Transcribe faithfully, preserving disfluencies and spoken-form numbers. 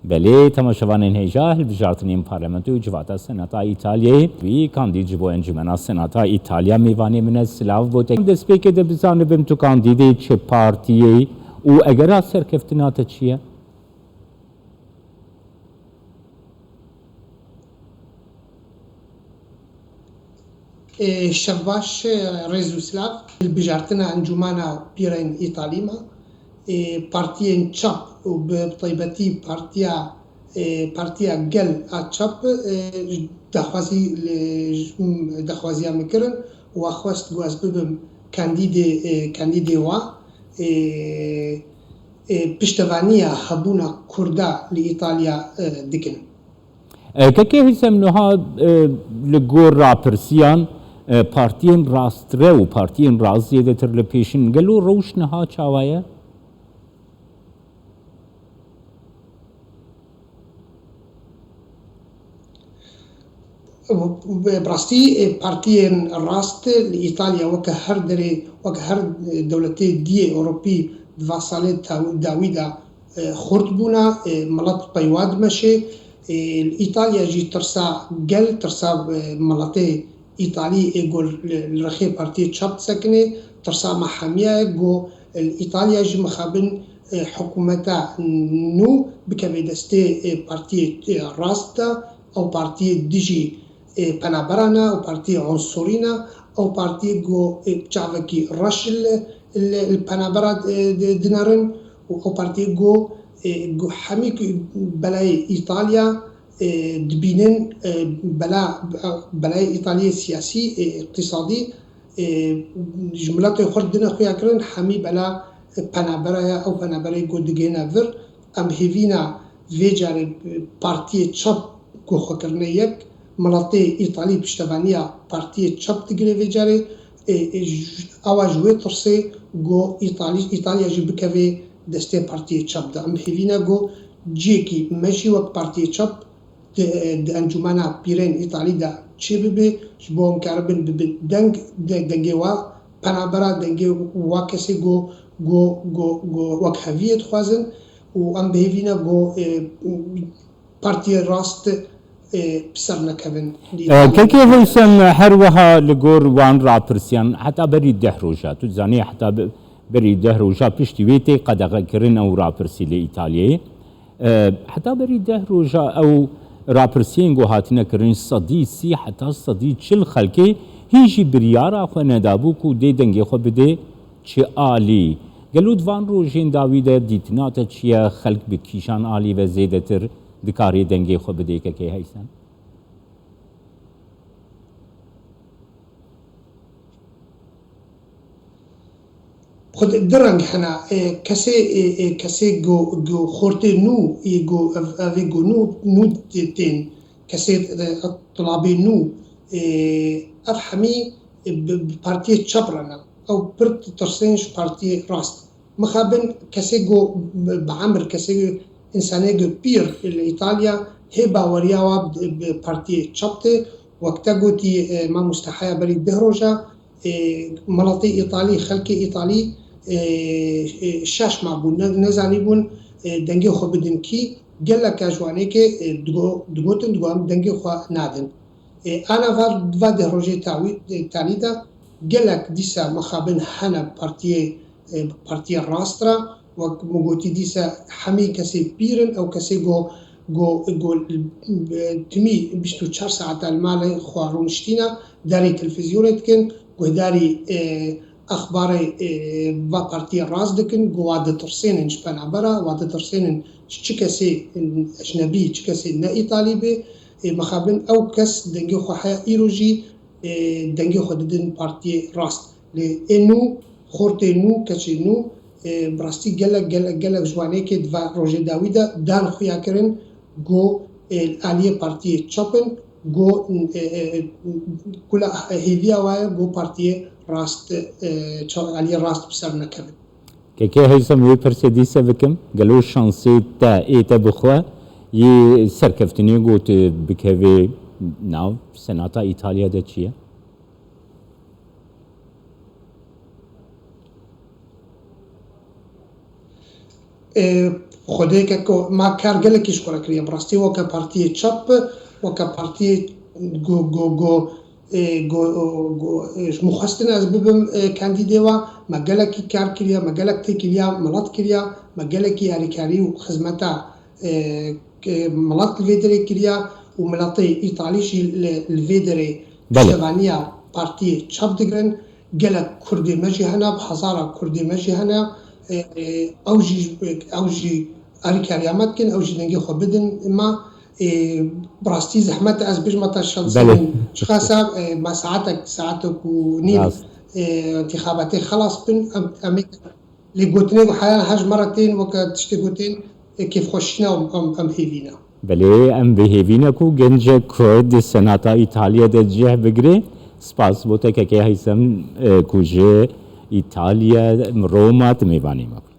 Belê, temaşevanên hêja, hilbijartinên Parlamentoyê û Civata Senata Îtalyayê, wî kandîd ji bo Encûmena Senata Îtalya mêvanê min e. Silav bo te. Destpêkê de bizanibim tu kandîdê çi partiyê û egera serkeftina te çi ye? Ê, şev baş, ê, rêz û silav. Hilbijartina Encûmana Pîrên Îtalî me. Ê, partiyên çap û bi taybetî partiya, ê, partiya Gel a Çap, ê, daxwazî li, daxwaziya min kirin û xwest ku ez bibim kandîdê, ê, kandîdê wa. Ê, ê, piştevaniya hebûna Kurda li Îtalya, ê, dikin. E, Kekê Hîsem, niha, e, li gor rapirsiyan, e, partiyên rastre û partiyên rast zêdetir li pêş in. Gelo rewş niha çawa ye? Bi rastî, e, partiyên rast li Îtalya weke her derê, weke her, e, dewletê diyê Ewropî di va salê taw-, dawî de, e, xurt bûne, e, milet peywa dimeşê. E, li Îtalya jî tirsa gel, tirsa, e, miletê Îtalî ê ku li, li rexê partiyê çap disekine, tirsa me hemiya ye ku li Îtalya jî mixabin, e, hikûmeta nû bikeve destê, e, partiyê, e, rast de, ew partiyê dijî, e, penaberan e, ew partiyê unsurîn e, ew partiyê ku, e, çavekî reş li, li, li penabera, e, di-, dinerin û ew partiyê ku, e, ku hemî ku belayê Îtalya, e, dibînin, e, bela, belayê Îtalyayê siyasî, e, îqtîsadî, e, ji miletê xurt dine xuya kirin, hemî bela, e, penabera ye, ew penaberê ku digihine vir. Em hêvîna vê carê, e, partiyê çap ku xwe kirine yek, miletê Îtalî piştevaniya partiyê çap digire vê carê, e, e, j-, ewa ji wê tirsê ku Îtalî, Îtalya jî bikeve destê partiyê çap de. Em hêvîne ku cihekî me jî wek partiyê çap di, di Encûmena Pîrên Îtalî de çêbibe, ji bo em karibin bibin deng, de-, dengê wa penabera, dengê wa kesê ku, ku, ku, ku wekheviyê dixwazin û em bi hêvî ne ku, e, partiyê rast, e, bi ser nekevin. E, Kekê Heysem, her wiha li gor wan rapirsiyan, heta berî deh roja, tu dizanî heta be-, berî deh roja piştî wê tê qedexekirin ew rapirsî li Îtalyayê. E, heta berî deh roja ew rapirsiyên ku hatine kirin, sedî sî heta sedî çil xelkê hîn jî biryara xwe nedabû ku dê dengê xwe bidê çi alî. Gelo di van rojên dawî de dîtina te çi ye? Xelk bi kîjan alî ve zêdetir dikarê dengê xwe bidê, Kekê Heysem? Xwedê du reng hene. E, kesê, e, e, kesê go, go xortê nû, e, go ev, evê go nû, nû tê-, tên. Kesê, e, tulabê nû, e, ev hemî, e, bi, bi partiyê çep re ne. Ew pir ditirsên ji partiyê rast. Mixabin kesê go bi, bi emir, kesê însanê go pîr li Îtalya hê baweriya wa bi, bi partiyê çep tê. Wek te gotî, e, mamoste heya berî deh roja, e, miletê Îtalî, xelkê Îtalî, e, e, şaş mabûn, ne, nezanîbûn, e, dengê xwe bidin kî. Gelek ji wanê ke, e, digo-, digotin, digo em dengê xwe nadin. E, ana va, va deh rojê tawî, e, talî de gelek dîsa mixabin hene partiyê, e, partiyê rast re. Wek min gotî dîsa hemî kesê pîr in, ew kesê go, go, go, e, timî bîst û çar saeta li malê xwe rûniştîne, darî televîzyonê dikin, guhdarî, e, exbarê, e, va partiyê rast dikin, go wa ditirsênin ji penabera, wa ditirsênin ji çi kesê ecnebî, çi kesê ne Îtalî bê, e, mixabin ew kes dengê xwe heya îro jî, e, dengê xwe didin partiyê rast. Lê ê nû, xortê nû, keçê nû, e, bi rastî gelek, gelek, gelek ji wanê ke di va rojê dawî de dan xuya kirin, go, e, aliyê partiyê çep in, go, e, e, e, kula hêviya wa ye, go partiyê rast, e, ça-, aliyê rast bi ser nekevin. Kekê Heysem, wê pirsê dîse bikim, gelo şansê te ê te bi xwe yê serkeftinê got bikevê nav senata Îtalya de çi ye? E, Xwedêke ku ma kar gelekî ji xwe re kiriye. Bi rastî weke partiyê çep, weke partiyê go, go, go, e, go, go, e, ji min xwestin ez bibim, e, kandîdê we. Me gelekî kar kiriye, me gelek têkiliya milet kiriye, me gelekî alîkarî û xizmeta, e, ke milet li vê derê kiriye û miletê Îtalî jî li, li vê derê Belê. piştevaniya partiyê çep digirin. Gelek Kurdê me jî hene, bi hezara Kurdê me jî hene. E, e, ew jî, ew jî alîkariya me dikin, ew jî dengê xwe bidin me. E, bi rastî zehmet e ez bijme te şansê Belê. min çiqas e, e, me saetek, saetek û nîv, Rast. e, întîxabatê xelas bin. Em, em ê lê gotinê ku heya her ji me re tên weke tiştê ku tên, e, kêfxweşî ne, em, em, em hêvî ne. Belê, em bi hêvî ne ku gencek Kurd di Senata Îtalya de cih bigire. Spas bo te kekê Heysem, e, ku ji Îtalya, Roma tu mêvanê me bû.